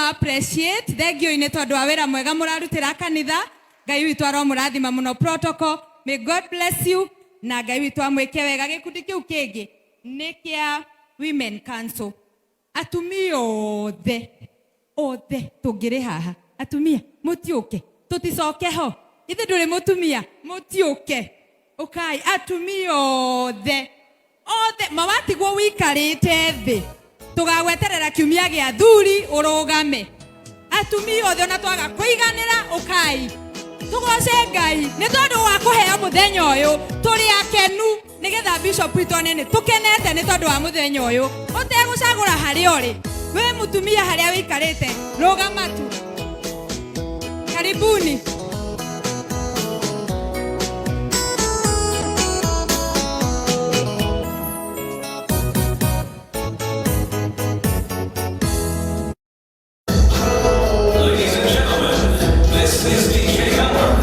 twa appreciate. Thank you nĩ tondũ wa wĩra mwega mũrarutĩra kanitha. Ngai witũ aromũrathima mũno. Protocol, may God bless you, na Ngai witũ amwĩke wega. Gĩkundi kĩu kĩngĩ nĩ kĩa Women Council. Atumia othe othe tũngĩrĩ haha, atumia mũtiũke, tũticoke ho. Ithe ndũrĩ mũtumia, mũtiũke, ũkai atumia othe othe. Mawatigwo wikarĩte thĩ, tũgagweterera kiumia gĩa thuri ũrũgame. Atumia othe, ona twaga kũiganĩra, ũkai tũgoce Ngai nĩ tondũ wa kũheo mũthenya ũyũ. Tũrĩ akenu nĩgetha bishop witũ one nĩ tũkenete nĩ tondũ wa mũthenya ũyũ. Ũtegũcagũra harĩa ũrĩ, wĩ mũtumia, harĩa wĩikarĩte, rũgama tu. Karibuni. Ladies and gentlemen, this is DJ Elmer.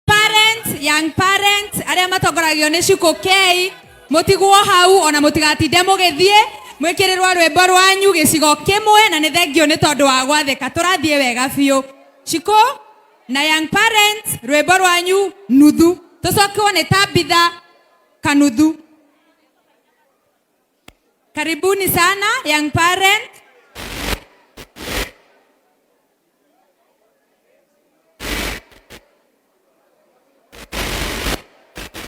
Parents, young parents arĩa matongoragio nĩ Shiko K, mũtigwo hau ona mũtigatinde mũgĩthiĩ, mwĩkĩrĩrwo rwĩmbo rwanyu gĩcigo kĩmwe. Na nĩ thengio nĩ tondũ wa gwathĩka, tũrathiĩ wega biũ. Shiko na young parents, rwĩmbo rwanyu nuthu, tũcokwo nĩ Tabitha kanuthu. Karibuni sana, young parent.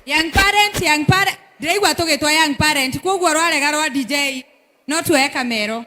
Young parent, young parent, ndĩraigua tũgĩtwa young parent, koguo rwarega rwa DJ no tuoe kamero.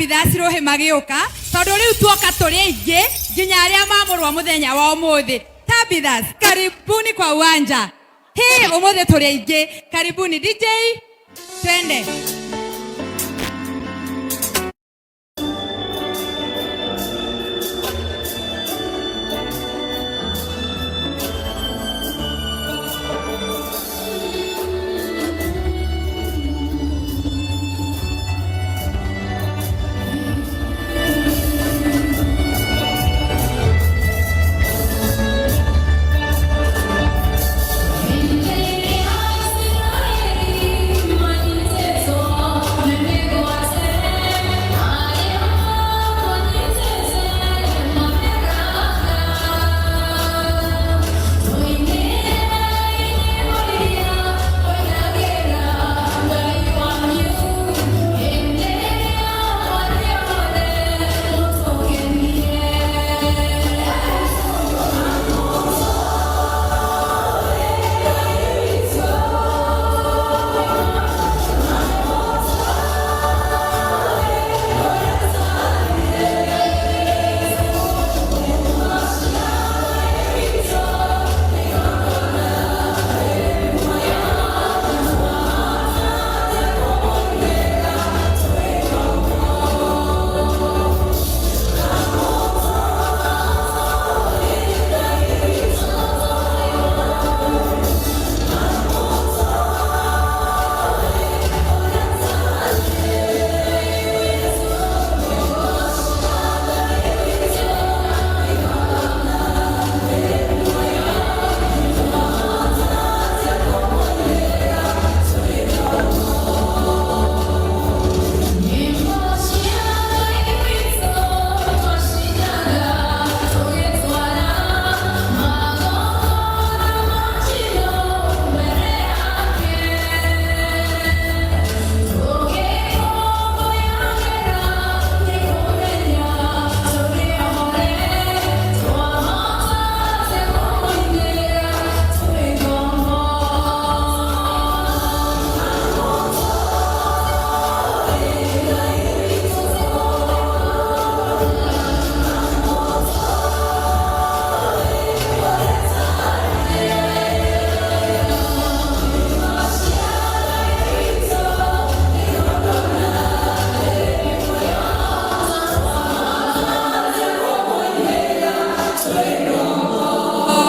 Tabitha Sirohe magĩũka tondũ rĩu tuoka tũrĩ aingĩ nginya arĩa mamũrwo mũthenya wa ũmũthĩ. Tabithas, karibuni kwa uwanja. Hii ũmũthĩ tũrĩ aingĩ. Karibuni DJ, twende.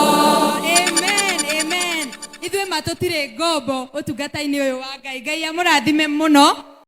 Amen, amen. Ithuĩ ma tũtirĩ ngombo ũtungata-inĩ ũyũ wa Ngai. Ngai amũrathime mũno.